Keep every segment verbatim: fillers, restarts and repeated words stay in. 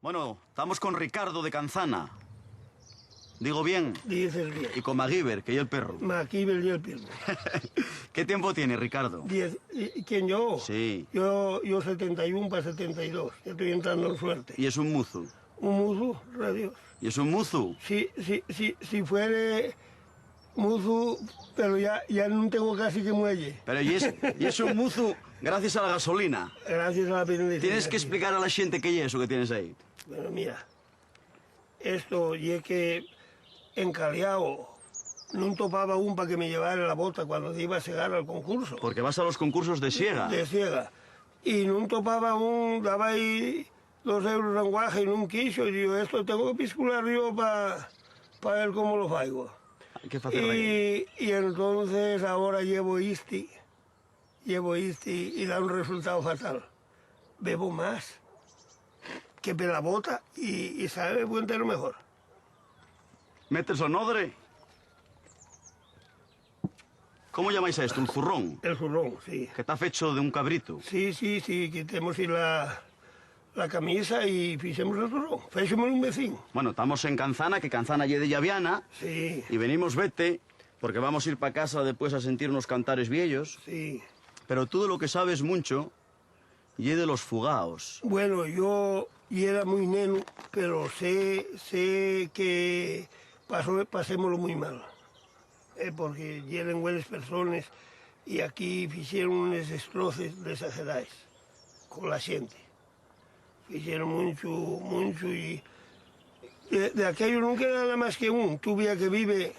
Bueno, tamos con Ricardo de Canzana. ¿Digo bien? Dices bien. Y con Maguiber, que ye el perro. Maguiber ye el perro. ¿Qué tiempo tiene, Ricardo? Diez, ¿y quién, yo? Sí. Yo, yo setenta y uno pa setenta y dos, ya estoy entrando en suerte. ¿Y es un muzu? Un muzu, radios. ¿Y es un muzu? Sí, sí, sí, si fuere muzu, pero ya, ya nun tengo casi que muelle. Pero y es, y es un muzu gracias a la gasolina. Gracias a la pendencia. Tienes que explicar a la xente qué ye eso que tienes ahí. Bueno, mira, esto ye que encaliao nun topaba un pa que me llevara la bota cuando iba a segar al concurso. Porque vas a los concursos de siega. De siega. Y nun topaba un, daba ahí dos euros a un guaje y nun quiso. Y digo, esto tengo que piscular yo pa, pa ver cómo lo faigo. Hay que facer de... Y, y entonces ahora llevo isti, llevo isti y da un resultado fatal. Bebo más que pela bota y, y sabe entero mejor. Metes o nodre. ¿Cómo llamáis a esto? ¿Un zurrón? El zurrón, sí. Que ta fecho de un cabrito. Sí, sí, sí, quitemos y la, la camisa y fixemos el zurrón. Fíxemelo un vecín. Bueno, tamos en Canzana, que Canzana ye de Llaviana. Sí. Y venimos vete, porque vamos ir pa casa después a sentir unos cantares vieyos. Sí. Pero tú de lo que sabes muncho ye de los fugaos. Bueno, yo yera mui nenu, pero sé, sé que pasó, pasémoslo mui mal, eh, porque yeren güenes persones y aquí fixeron unes destroces desaxeraes con la xente. Fixeron munchu, munchu y de, de aquello nun queda nada más que un. Tuve que vive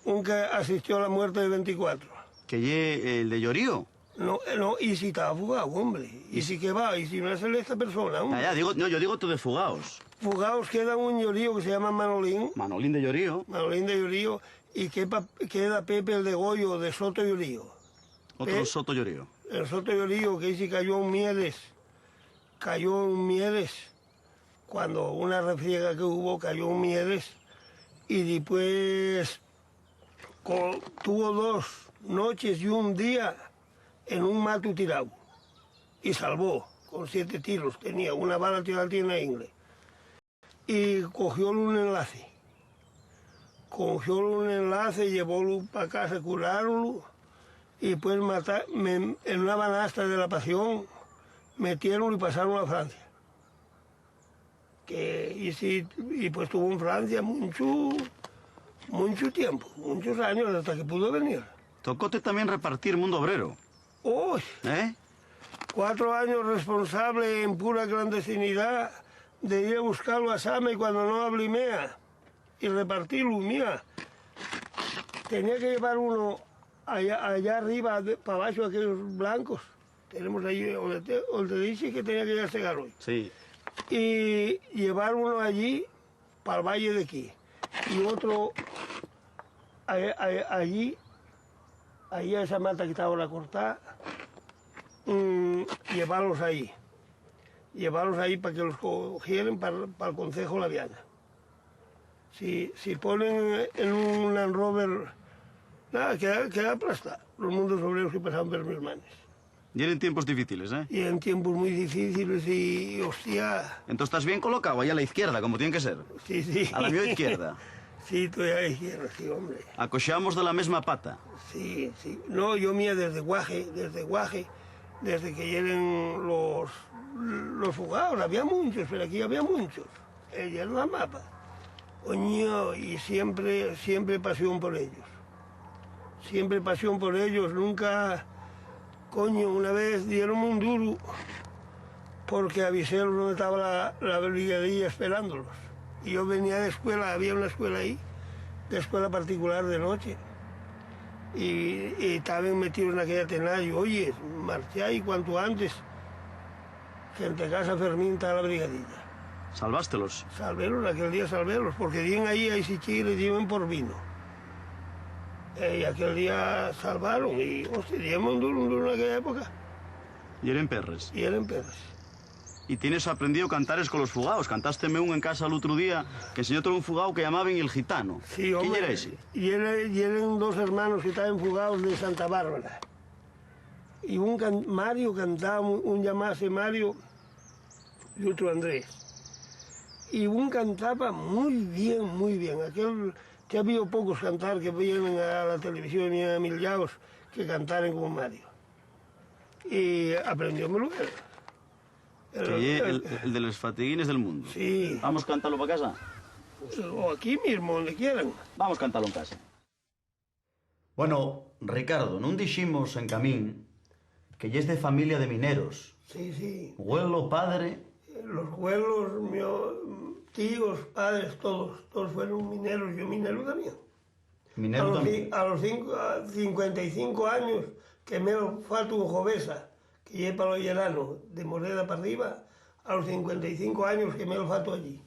un que asistió a la muerte de veinticuatro. ¿Que ye el de Llorío? No, eh, no, y si estaba fugado, hombre. Y si que va, y si no es él esta persona, hombre. Ya, ya, digo, no, yo digo tú de fugaos. Fugaos queda un Llorío que se llama Manolín. Manolín de Llorío. Manolín de Llorío, y que pa-, queda Pepe el de Goyo, de Soto Llorío. Otro Pe-, Soto Llorío. El Soto Llorío, que dice cayó un Mieres. Cayó un Mieres. Cuando una refriega que hubo, cayó un Mieres. Y después co-, tuvo dos noches y un día en un matu tirao. Y salvó, con siete tiros tenía, una bala tirada tiene la ingle. Y cogiólu un enlace. Cogiólu un enlace, llevólu pa casa, curáronlu, y pues mata-, me-, en una banasta de la Pasión, metiéronlo y pasaron a Francia. Que, y sí, y pues estuvo en Francia munchu, munchu tiempo, munchos años, hasta que pudo venir. Tocóte tamién repartir Mundo Obrero. ¡Uy! ¿Eh? Cuatro años responsable en pura clandestinidá de ir a buscarlo a Same cuando no ablimea y repartirlo, mira. Tenía que llevar uno allá, allá arriba, de, pa baixo, aquellos blancos. Tenemos ahí, donde te, donde te dije que tenía que ir a segar hoy. Sí. Y llevar uno allí, pa'l valle de aquí. Y otro a-, a-, allí, allí a esa mata que está ahora cortada, mm, llevarlos ahí. Llevarlos ahí pa que los cogieren pa, pa'l Concejo Laviana. Si, si ponen en un Land Rover, nada, queda, queda aplastar los mundos obreros que pasaron per mis manes. Yeren tiempos difíciles, ¿eh? Yeren tiempos muy difíciles y, hostia. Entós tas bien colocao, ahí a la izquierda, como tien que ser. Sí, sí. A la mio izquierda. Sí, estoy a la izquierda, sí, hombre. Acoxamos de la mesma pata. Sí, sí. No, yo, mira, desde Guaje, desde Guaje, desde que yeren los, los fugaos, había munchos, pero aquí había munchos. Ella es la mapa. Coño, y siempre, siempre pasión por ellos. Siempre pasión por ellos, nunca, coño, una vez dieron un duru porque avisélos dónde estaba la, la brigadilla esperándolos. Y yo venía de escuela, había una escuela ahí, de escuela particular de noche, y, y estaban metidos en aquella tenada, y, oye, marchá y cuanto antes. Gente, casa Fermín, ta la brigadilla. ¿Salvástelos? Salvélos, aquel día salvélos, porque dien ahí a Isichí y le dieron por vino. Eh, y aquel día salvaron, y, hostia, dieron un duro, un duro en aquella época. Yeren perres. Yeren perres. Y tienes aprendido cantares con los fugaos. Cantásteme un en casa l'otru día, que enseñótelo un fugao que llamaben El Gitano. Sí, ¿quién hombre, yera ese? Yeren, yeren dos hermanos que estaban fugaos de Santa Bárbara. Y un can-, Mario cantaba, un, un llamase Mario y otro Andrés. Y un cantaba muy bien, muy bien. Aquel, que ha habido pocos cantar que vienen a la televisión y a mil llaos que cantaren como Mario. Y aprendiómelo él. El, Que ye el, el, el de les fatiguines del mundo. Sí. Vamos cantalo pa casa. O aquí mismo, donde quieran. Vamos cantalo en casa. Bueno, Ricardo, nun diximos en camín que yes de familia de mineros. Sí, sí. Güelo, padre. Los güelos, mio, tíos, padres, todos, todos fueron mineros. Yo minero también. Mineru A los también. cin-, a los cinco, a cincuenta y cinco años que me lo fato en Jovesa, que ye pa lo Llerano, de Moreda pa arriba, a los cincuenta y cinco años que me lo fato allí.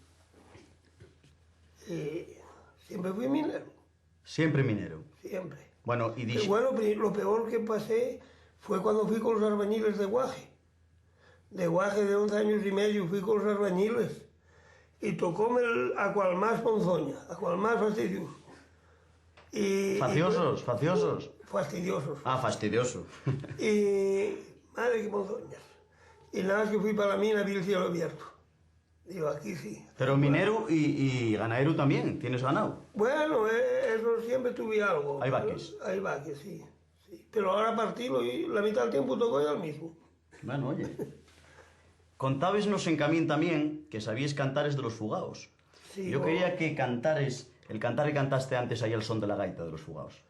Eh, siempre fui minero. Siempre minero. Siempre. Bueno, y Pero dixi- bueno, pri-, lo peor que pasé fue cuando fui con los albañiles de Guaje. De Guaje de once años y medio fui con los albañiles y tocóme el, a cual más ponzoña, a cual más fastidioso. Y, y Faciosos, faciosos. Fastidiosos. Ah, fastidioso. Y madre que ponzoñas. Y nada más que fui pa la mina, vi el cielo abierto. Digo, aquí sí. Pero minero y, y ganaero también, tienes ganao. Bueno, eh, eso siempre tuve algo. Hai vaques. Hai vaques, sí, sí. Pero ahora partilo y la mitad del tiempo toco yo al mismo. Bueno, oye. Contábesnos en camín también que sabíes cantares de los Fugaos. Sí, Yo o- quería que cantares el cantar que cantaste antes ahí al son de la gaita de los Fugaos.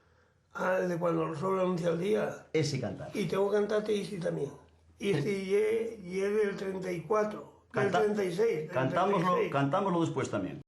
Ah, el de Cuando el sol anuncia el día. Ese cantar. Y tengo que cantarte ese también. Y este ye, ye del treinta y cuatro, del Canta- treinta y seis, del cantámoslo, treinta y seis. Cantámoslo después también.